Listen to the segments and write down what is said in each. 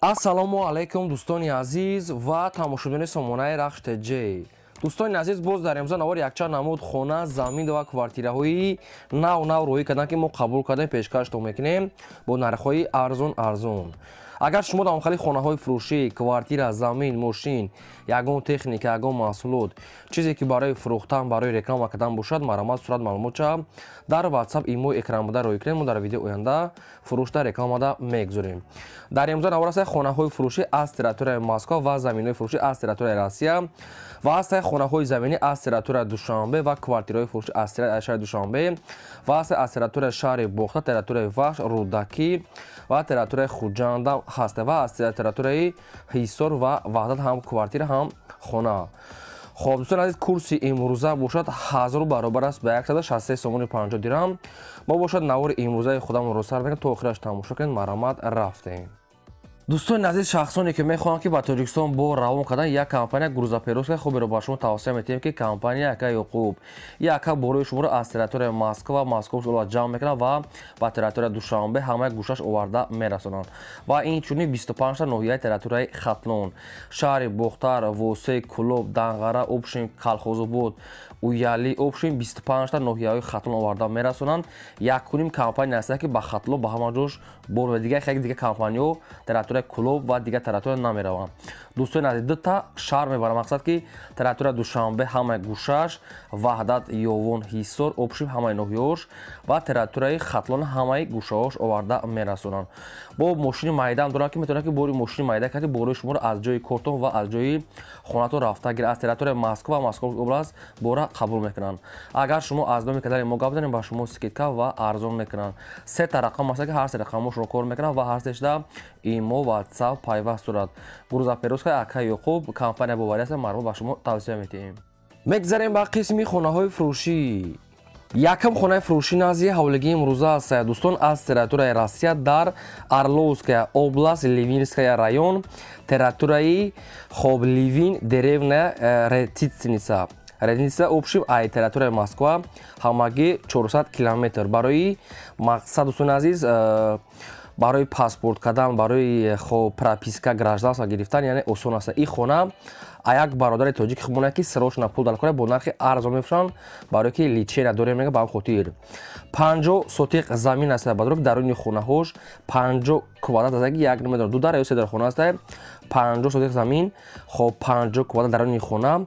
Ассалому алайкум, дӯстони азиз ва тамошобинони сомонаи Рахш ТЖ. Дӯстони азиз, боз дар имрӯза навори якчанд намуд хона, замин ва квартираҳои нав нав роҳӣ кардан, ки мо қабул кардем, пешкаштон мекунем бо нархҳои арзон арзон. Агар шумо дар ҳамхели хонаҳои фурӯшӣ, квартира, замин, мошин, ягон техника, ягон маҳсулот, чизе ки барои фурӯхтан, барои реклама кардан бошад, марҳамат, сурат маълумотча дар WhatsApp, имо экранбуда роҳӣ кунед. Мо дар видеои оянда фурӯшда, рекламада мегузорем. Дар имрӯза навор аст хонаҳои фурӯшӣ аз территорияи Москва ва заминҳои фурӯшӣ аз территорияи Россия ва ҳастаи хонаҳои заминӣ аз территорияи Душанбе ва квартираҳои фурӯшӣ аз шаҳри Душанбе ва ҳастаи аз территорияи шаҳри Бохта, территорияи Вахш, Рӯдакӣ ва территорияи Хуҷанд ҳаста ва аз территорияи Ҳисор ва Ваҳдат ҳам квартира, ҳам хона. Хоб, дӯстони азиз, курси имрӯза бошад 1000 баробар аст ба 163 сомони 50 дирам. Мо бошад навори имрӯзаи худамонро сар мекунем, то охираш тамошо кунед. Марҳамат, рафтем. Дӯстони азиз, шахсоне ки мехоҳанд, ки ба Тоҷикистон бор равон кардан, як компания грузоперевозка хуберо ба шумо тавсия метиҳем, ки компания Ака Ёқуб. Яка борои шуморо аз территорияи Москва ва Москва ҷамъ мекунад ва ба территорияи Душанбе ҳамаи гӯшаш оварда мерасонанд. Ва инчунин 25 ноҳияи территорияи Хатлон, шаҳри Бохтар, Восе, Кӯлоб, Данғара, Обшин, Калхозобод, Уяли, Обшин, 25 ноҳияҳои Хатлон оварда мерасонанд. Якуним компания аст, ки ба Хатлон ба ҳама ҷош бор ва дигар хеле дигар компаниҳо территорияи Кӯлоб ва дигар территория намераванд. Дӯстони азиз, дута шаҳр мебарам, мақсад ки территорияи Душанбе ҳамаи гӯшаш, Ваҳдат, Ёвон, Ҳисор, Обшин ҳамаи ноҳияҳош ва территорияи Хатлон ҳамаи гӯшаҳош оварда мерасонанд. Бо мошини майдаам дорам, ки метавонад, ки бори мошини майда карди борои шуморо аз ҷои кортон ва аз ҷои хонатон рафта гирад. Аз территорияи Москва ва Москва област бора қабул мекунанд. Агар шумо аз номи канали мо гап занед, ба шумо скидка ва арзон мекунанд. Се та рақам аст, ки ҳар се рақамошро кор мекунанд ва ҳар сешда имо, WhatsApp пайваст дорад. Грузоперевозка Ака Ёқуб компания боварӣ аст, марҳамат, ба шумо тавсия метиҳем. Мегзарем ба қисми хонаҳои фурӯшӣ. Якам хонаи фурӯшӣ назди ҳавлигии имрӯза аст, дӯстон, аз территорияи Россия дар Орловская область, Ливинская район, территорияи хоб Ливин, деревня Ретица. Ретица общим ай территорияи Москва ҳамагӣ 400 километр. Барои мақсад, дӯстони азиз, барои паспорт кардан, барои хоб прописка, гражданство гирифтан, яъне осон аст. Ин хона а як бародари тоҷики хубона, ки срочно пул дар кора, бо нархи арзон мефурӯшанд, барое ки лечения дорем, мега. Ба ҳам хотир 50 сотиқ замин аст, бадрок даруни хонаҳош 50 квадрат аст, як намедонам, ду дар ё се дар хона аст. 50 сотиқ замин, хоб 50 квадрат даруни хона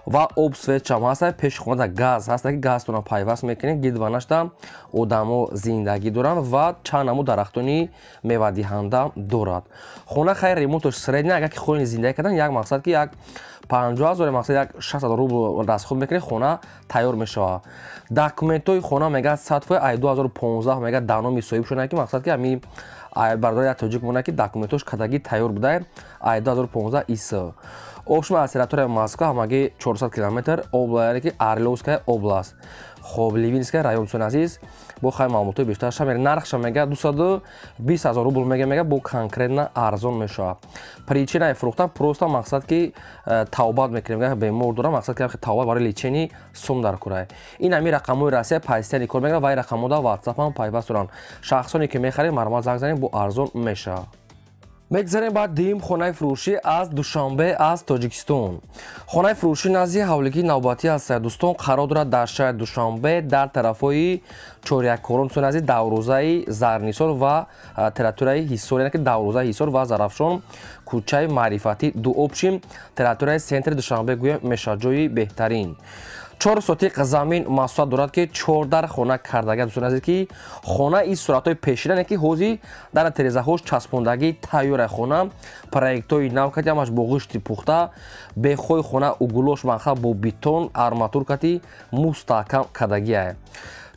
ва об, свет чам ҳаст. Пеши хонада газ ҳаст, ки газтона пайваст мекунед. Гирдванашда одамо зиндагӣ доранд ва чанд намуд дарахтони мевадиҳанда дорад хона. Хайр, ремонтош средний. Агар ки хоҳед зиндагӣ кардан, як мақсад ки як 50 000, мақсад як 60 000 рубл расход мекунед, хона тайёр мешавад. Документҳои хона мега 100%, ай 2015 мега дар номи соҳиб шуда, ки мақсад ки ҳами бародари як тоҷик монад, ки документҳош кадагӣ тайёр буда ай 2015 ис. Общем, аз территорияи Москва ҳамагӣ 400 километр, яъне ки Орловская область, хоб Ливинская район. Дӯстони азиз, бо хай маълумотҳои бештар ша мега. Нархша мега 220 000 рубл мега, бо конкретно арзон мешавад. Причинаи фурӯхтан просто мақсад ки тавбат мекунем, мега, бемор дорам, мақсад ки тавбат барои лечение сум дар курай. Ин ҳамин рақамҳои Россия постоянно кор мекунад ва ин рақамҳо дар WhatsApp ҳам пайваст доранд. Шахсоне ки мехаред, марҳамат, занг занед, бо арзон мешавад. Мегзарем ба дуюм хонаи фурӯшӣ аз Душанбе, аз Тоҷикистон. Хонаи фурӯшӣ назди ҳавлигии навбатӣ аст, дӯстон, қарор дорад дар шаҳри Душанбе, дар тарафҳои Чоряккорон, дӯстони азиз, даврӯзаи Зарнисор ва территорияи Ҳисор, яъне ки даврӯзаи Ҳисор ва Зарафшон, кӯчаи Маърифатӣ 2, общим территорияи центри Душанбе гӯям мешавад, ҷои беҳтарин. 4 сотиқ замин масоҳат дорад, ки чордар хона кардага. Дӯстони азиз, ки хона ин суратҳои пешинане, ки ҳозир дар терезаҳош часпондагӣ тайёра. Хона проектҳои нав кати, ҳамаш бо ғишти пухта, бехои хона углош мақсад бо бетон арматур кати мустаҳкам кардагиае.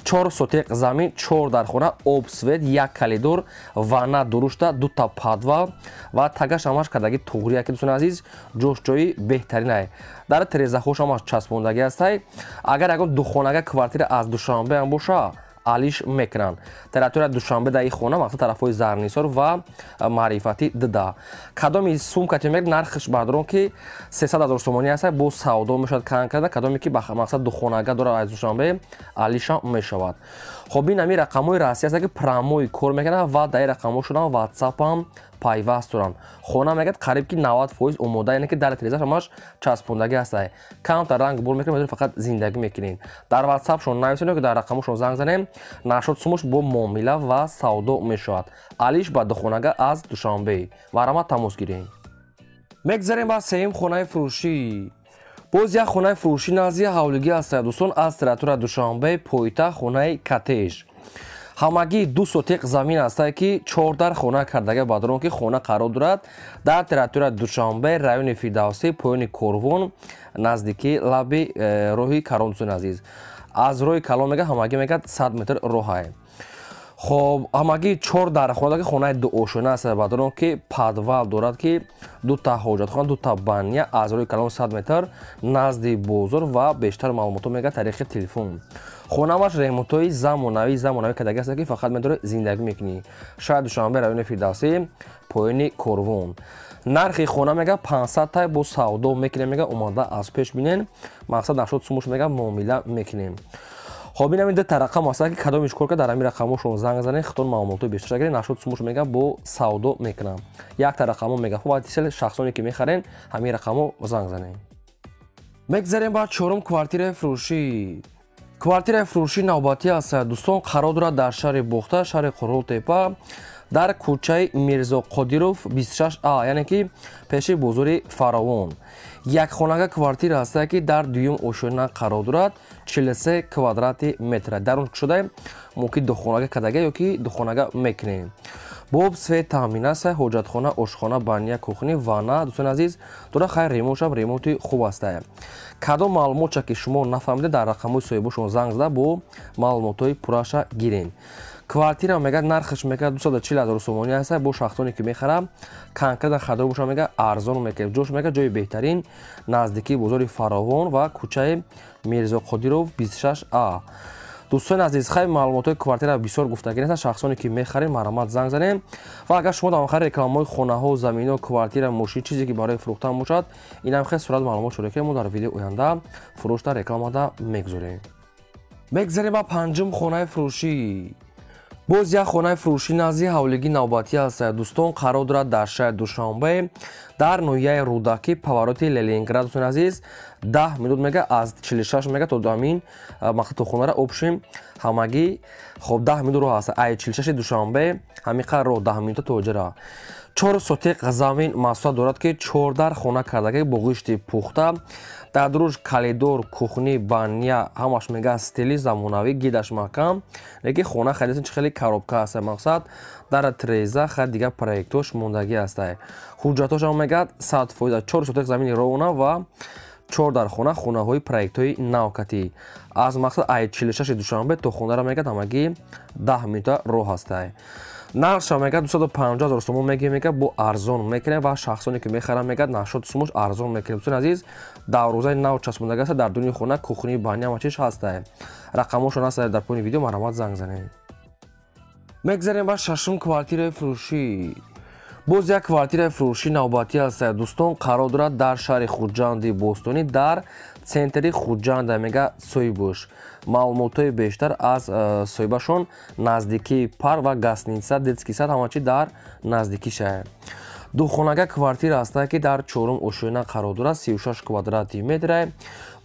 4 сотиқ замин, чор дар хона, об, свет, як коридор, ванна дурушта, дута подвал ва тагаш ҳамаш кардаги туғрия, ки, дӯстони азиз, ҷош ҷои беҳтаринае. Дар терезаҳош ҳамаш часпондагӣ ҳастай. Агар ягон духонага квартира аз Душанбе ҳам боша, алиш мекунанд. Территория Душанбе дар ин хона мақсад тарафҳои Зарнисор ва Маърифатӣ дда. Кадоми сумкати мег, нархш бардорон ки 300 000 сомонӣ аст, бо савдо мешавад кан карда. Кадоме ки ба мақсад духонага дорад аз Душанбе, алишам мешавад. Хоб, ин ҳамин рақамҳои Россия аст, ки прямой кор мекунад ва дар ин рақамҳо шудан WhatsApp ҳам Пайваст доранд. Хона мегӯяд, қариб ки 90% омода, яъне ки дар тирезаш ҳамаш часпондагӣ ҳастае. Камтар ранг бур мекунем, фақат зиндагӣ мекунем. Дар ватсапшон нависем ки дар рақамошон занг занем, нашод сумуш бо муомила ва савдо мешавад. Алиш ба духонага аз Душанбе. Марҳамат, тамос гирем. Мегзарем ба сеюм хонаи фурӯшӣ. Боз як хонаи фурӯшӣ назди ҳавлигӣ ҳастад, дӯстон, аз территория Душанбе, пойтахт, хонаи коттедж. Ҳамагӣ 2 сотиқ замин ҳастае, ки 4 дар хона кардага бадрон, ки хона қарор дорад дар территория Душанбе, райони Фирдавсӣ, поёни Корвон, наздикии лаби роҳи Карон. Дӯстони азиз, аз роҳи калон мега ҳамагӣ мегӯяд 100 метр роҳае. Хоб, ҳамагӣ 4 дар хона, ки хонаи дуошона аст, бадрон, ки подвал дорад, ки дута ҳоҷатхона, дута баня, аз роҳи калон 100 метр, назди бозор. Ва бештар маълумотҳо мегӯяд тариқи телефон. Хонамаш ремонтҳои замонавӣ кардаги аст, ки фақат метавонӣ зиндагӣ мекунӣ. Шаҳри Душанбе, райони Фирдавсӣ, поёни Корвон. Нархи хона мега 500 тай, бо савдо мекунем, мега омада аз пеш бинен. Мақсад нашод сумуш мега муомила мекунем. Хоб, ин ҳамин дута рақам аст, ки кадомиш кор кард, дар ҳамин рақамошон занг занед, худтон маълумотҳои бештар гиред. Нашод сумуш мега бо савдо мекунам. Якта рақамо мега ва шахсоне ки мехарен, ҳамин рақамо занг занед. Мегзарем ба чорум квартираи фурӯшӣ. Квартираи фурӯшӣ навбатӣ аст, дӯстон, қарор дорад дар шаҳри Бохта, шаҳри Қурғонтепа, дар кӯчаи Мирзо Қодиров 26А, яъне ки пеши бозори Фаровон. Як хонага квартира ҳастае, ки дар дуюм ошёна қарор дорад, 43 квадрати метр. Дар он шуда мо ки духонага кардага ё ки духонага мекунем. Бо свет таъмин аст, ҳоҷатхона, ошхона, баня, кухни, ванна, дӯстони азиз, дора. Хайр, ремонтшам ремонти хуб астае. Кадом маълумотча ки шумо нафаҳмида, дар рақамҳои соҳибошон занг зада, бо маълумотҳои пурраша гирен. Квартира мегӯяд, нархаш мегӯяд 240 ҳазор сомонӣ аст. Бо шахсоне ки мехарам, конкретно харидор боша, мегӯяд, арзон мекунем. Ҷош мегӯяд ҷои беҳтарин, наздикии бозори Фаровон ва кӯчаи Мирзо Қодиров 26А. Дӯстони азиз, хайр, маълумотҳои квартира бисёр гуфтагӣ нестанд. Шахсоне ки мехарем, марҳамат, занг занем. Ва агар шумо дар охари рекламаҳои хонаҳо, заминҳо, квартира, мошин, чизе ки барои фурӯхтан бошад, инам хел сурат маълумот шуда, ки мо дар видеои оянда фурӯшда рекламада мегузорем. Мегзарем ба панҷум хонаи фурӯшӣ. Боз як хонаи фурӯшӣ назди ҳавлигӣ навбатӣ аст, дӯстон, қарор дорад дар шаҳри Душанбе, дар ноҳияи Рӯдакӣ, повороти Ленинград. Дӯстони азиз, 10 минут мега аз 46 мега то ҳамин мақсад то хонара общем ҳамагӣ хоб 10 минут роҳ аст. Ай 46 Душанбе ҳамин қадр роҳ, 10 минута то ҷара. 4 сотиқ замин масоҳат дорад, ки 4 дар хона кардаги, бо ғишти пухта. Дар дуруш коридор, кухни, баня, ҳамаш мега стили замонавӣ, гидаш маҳкам. Лекин хона харидасан, чи хеле коробка аст, мақсад дар треза, хай дигар проектош мондагӣ астае. Ҳуҷҷатошам мегӯяд 100%. 4 сотиқ замини ровона ва 4 дар хона, хонаҳои проектҳои навкатӣ. Аз мақсад ай 46 Душанбе то хонара мегӯяд ҳамагӣ 10 минута роҳ астае. Нархша мегӯяд 250 ҳазор сомон мегирем, мегӯяд, бо арзон мекунем. Ва шахсоне ки мехаранд, мегӯяд, нашод сумуш арзон мекунем. Дӯстони азиз, дарвозаи нав часпондага аст дар дуни хона, кухни, баня, ҳама чиз ҳастае. Рақамҳошон ҳастае дар поёни видео, марҳамат, занг занед. Мегзарем ба шашум квартираи фурӯшӣ. Боз як квартираи фурӯшӣ навбатӣ аст, дӯстон, қарор дорад дар шаҳри Хуҷанди бостонӣ, дар центри Хуҷанда, мега соҳибош. Маълумотҳои бештар аз соҳибашон. Наздикии парк ва гостиница, детский сад, ҳама чи дар наздикишае. Духонага квартира ҳастае, ки дар чорум ошёна қарор дорад, 36 квадрати метрае,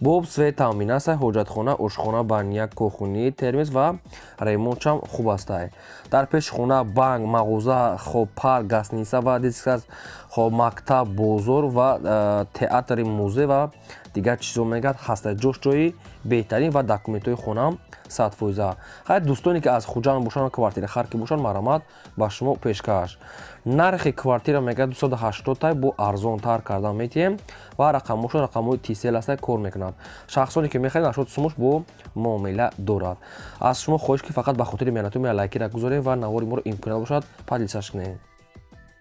бо свет таъмин аст, ҳоҷатхона, ошхона, баня, кухни, термис ва ремонтшам хуб астае. Дар пеши хона банк, мағоза, хоб, парк, гостиница ва детский сад, хоб, мактаб, бозор ва театри, музей ва дигар чизо мегӯяд ҳастае. Ҷош ҷои беҳтарин ва документҳои хонаам 100%. Хайр, дӯстоне ки аз Хуҷанд бошанд, квартира хар ки бошанд, марҳамат, ба шумо пешкаш. Нархи квартира мегӯяд 280 тай, бо арзонтар кардан метиҳем. Ва рақамҳошон рақамҳои Тисел аста, кор мекунад. Шахсоне ки мехаред, нашод сумуш бо муомила дорад. Аз шумо хоҳиш, ки фақат ба хотири меҳнату лайкира гузорем ва навори моро имконият бошад, поделиться кунем.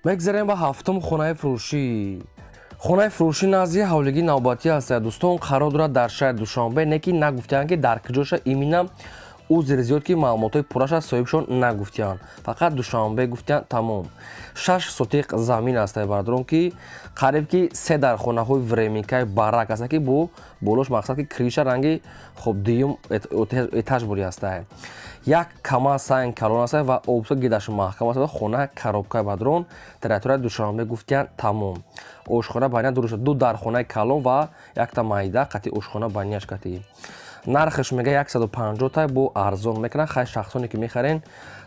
Мегзарем ба ҳафтум хонаи фурӯшӣ. Хонаи фурӯшӣ назди ҳавлигӣ навбатӣ аст, дӯстон, қарор дорад дар шаҳри Душанбе, не ки нагуфтаанд, ки дар куҷоша именно. Узр зиёд ки маълумотҳои пурраша соҳибшон нагуфтиянд, фақат Душанбе гуфтиянд, тамом. 6 сотиқ замин аст, бародарон, ки қариб ки 3 дархонаҳои временкаи барак аст, ки бо болош мақсад ки крыша ранги хоб дуюм этаж бури аст. Як кама санг калон аст ва обса гидаш маҳкам аст ва хона коробкаи, бародарон, территорияи Душанбе гуфтиянд, тамом. Ошхона баня дуруст, 2 дархонаи калон ва якта майда қати ошхона баняш қати. Нархаш мега 150 тай, бо арзон мекунад. Хай, шахсоне ки мехарен,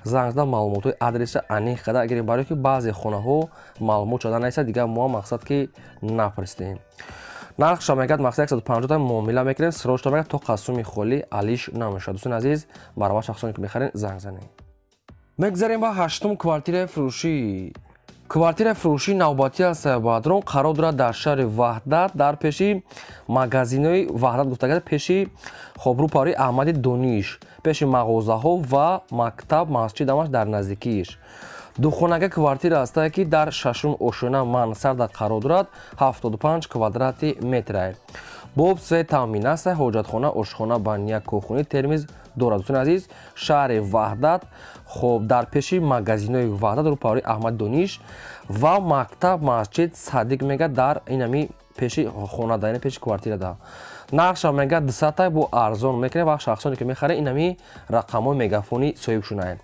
занг зада маълумотҳои адреса аниқ карда гирем, барое ки баъзе хонаҳо маълумот шуда неста, дигар мо мақсад ки напурсидем. Нархша мегӯяд мақсад 150 тай, муомила мекунем, срочно мегӯяд, то қасуми холӣ алиш намешавад. Дӯстони азиз, баробар шахсоне ки мехарен, занг занед. Мегзарем ба ҳаштум квартираи фурӯшӣ. Квартираи фурӯшии навбатӣ аст, бародарон, қарор дорад дар шаҳри Ваҳдат, дар пеши магазинои Ваҳдат гуфтагар, пеши хобрӯпари Аҳмади Дониш, пеши мағозаҳо ва мактаб, масҷид ҳамаш дар наздикииш. Духонага квартира аст, ки дар шашум ошёна мансарда қарор дорад, 75 квадрати метра. Боб се таъмин аст, ҳоҷатхона, ошхона, баня, кухни, термиз дорад. Дӯстони азиз, шаҳри Ваҳдат, хоб дар пеши магазинои Ваҳдат, рӯпаҳои Аҳмад Дониш ва мактаб, масҷид Садиқ мега дар инами пеши хона, дар ин пеши квартирада. Нархша мега 200 тай, бо арзон мекунем ва шахсоне ки мехаред, инами рақамҳои мегафони соҳиб шунаед.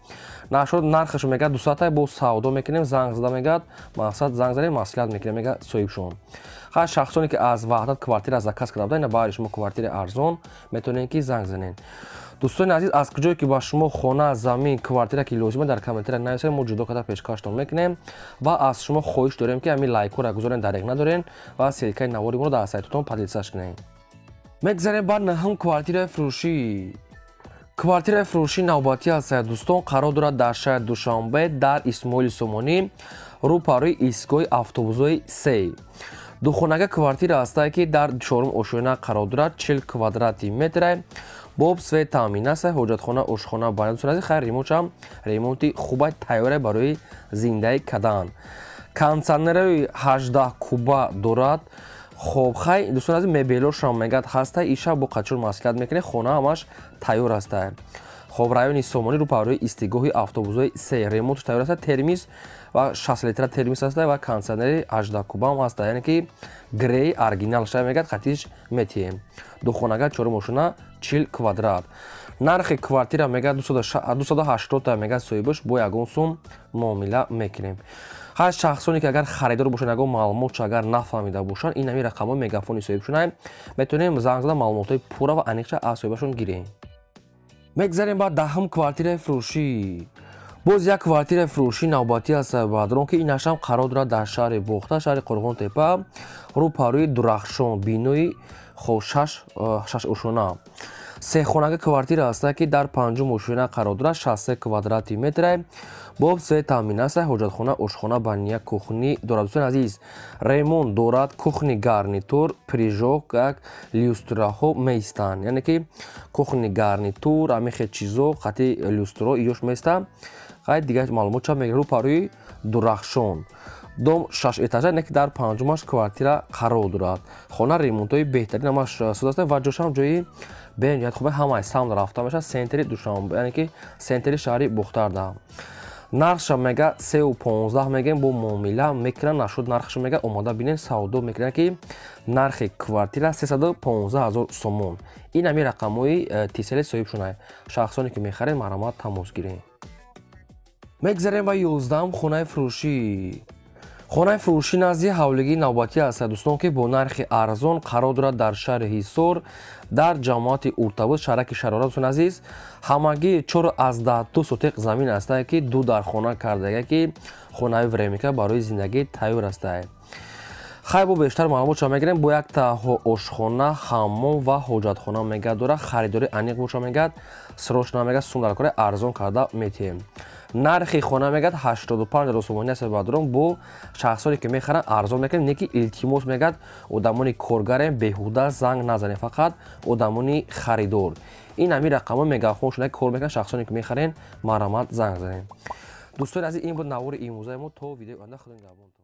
Нархаш мега 200 тай, бо савдо мекунем, занг зада мегӯяд, мақсад занг занем, маслиҳат мекунем, мега соҳибшон. Ҳар шахсоне ки аз Ваҳдат квартира заказ карда буданд, ина баҳри шумо квартираи арзон, метавонед ки занг занед. Дӯстони азиз, аз куҷое ки ба шумо хона, замин, квартира ки лозима, дар комментария нависед, мо ҷудо карда пешкаштон мекунем ва аз шумо хоҳиш дорем ки ҳамин лайкҳоро гузорен, дареғ надорен ва ссылкаи навори моро дар сайтотон поделиться кунед. Мегзарем ба наҳум квартираи фурӯшӣ. Квартираи фурӯшии навбатӣ аст, дӯстон, қарор дорад дар шаҳри Душанбе, дар Исмоили Сомонӣ, рӯпаҳои истгоҳи автобусҳои се. Духонага квартира аст, ки дар чорум ошёна қарор дорад, 40 квадрати метра. Боб свет таъмин аст, ҳоҷатхона, ошхона, баня. Дӯстони азиз, хайр, ремонтшам ремонти хуба, тайёра барои зиндаӣ кардан. Кондиционерои 18 куба дорад. Хоб, хай, дӯстони азиз, мебелошам мегӯяд ҳаста, иша бо қачур маслиҳат мекунед, хона ҳамаш тайёр аста. Хоб, райони Сомонӣ, рӯпаҳои истгоҳи автобусҳои се, ремонтш тайёр аста, термис ва 60 литра термис аста ва кондиционери 18 кубаам ҳаста, яъне ки грей оригинал ша мегӯяд, қатиш метиҳем. Духонага, чорум ошёна, 40 квадрат. Нархи квартира мегӯяд 280 та, мегӯяд соҳибаш, бо ягон сум муомила мекунем. Ҳар шахсоне ки агар харидор бошанд, ягон маълумотшо агар нафаҳмида бошанд, ин ҳамин рақамҳои мегафони соҳиб шунаем, метавонем занг зада маълумотҳои пурра ва аниқша аз соҳибашон гирем. Мегзарем ба даҳум квартираи фурӯшӣ. Боз як квартираи фурӯшии навбатӣ аст, бародарон, ки инашам қарор дорад дар шаҳри Бохта, шаҳри Қурғонтепа, рӯпаҳои Дурахшон, бинои хоб шаш ошёна. Сехонага квартира аст, ки дар панҷум ошёна қарор дорад, 63 квадрати метра. Боб се таъмин аст, ҳоҷатхона, ошхона, баня, кухни дорад. Дӯстони азиз, ремонт дорад, кухни гарнитур, прижок, як люстраҳо меистанд, яъне ки кухни гарнитур, ҳамин хел чизо қати люстраҳо иёш меистанд. Хай, дигар маълумот ча мегирад, рӯпаҳои Дурахшон. Дом 6 этажа, не ки дар панҷумаш квартира қарор дорад. Хона ремонтҳои беҳтарин ҳамаш суд аст ва ҷошам ҷои бениҳоят хуб, ҳамаи самт рафта мешавад, центри Душанбе, яъне ки центри шаҳри Бохтарда. Нархша мега 3,15 мегӯем, бо муомила мекунанд, нашуд нархша мега омода бинен, савдо мекунанд, ки нархи квартира 315 ҳазор сомон. Ин ҳамин рақамҳои тисели соҳиб шунай. Шахсоне ки мехаред, марҳамат тамос гиред. Мегзарем ба 11-ум хонаи фурӯшӣ. Хонаи фурӯшӣ назди ҳавлигии навбатӣ аст, дӯстон, ки бо нархи арзон қарор дорад дар шаҳри Ҳисор, дар ҷамоати Уртабуз, шаҳраки Шарора. Дӯстони азиз, ҳамагӣ 4,2 сотиқ замин аст, ки ду дархона кардага, ки хонаи временка барои зиндагӣ тайёр аст. Хай, бо бештар маълумот ча мегирем, бо якта ошхона, ҳаммом ва ҳоҷатхона мегӯяд дорад, харидори аниқ боша мегӯяд, срочно мегӯяд, сум дар кора арзон карда метиҳем. Нархи хона мегӯяд 85 ҳазор сомонӣ аст, бародарон, бо шахсоне ки мехаранд арзон мекунем, не ки илтимос мегӯяд, одамони коргарем, беҳуда занг назанем, фақат одамони харидор. Ин ҳамин рақамҳо мегафон шуда кор мекунанд, шахсоне ки мехарен, марҳамат занг занем. Дӯстони азиз, ин буд навори имрӯзаи мо, то видеои оянда, худо нигаҳбонтон.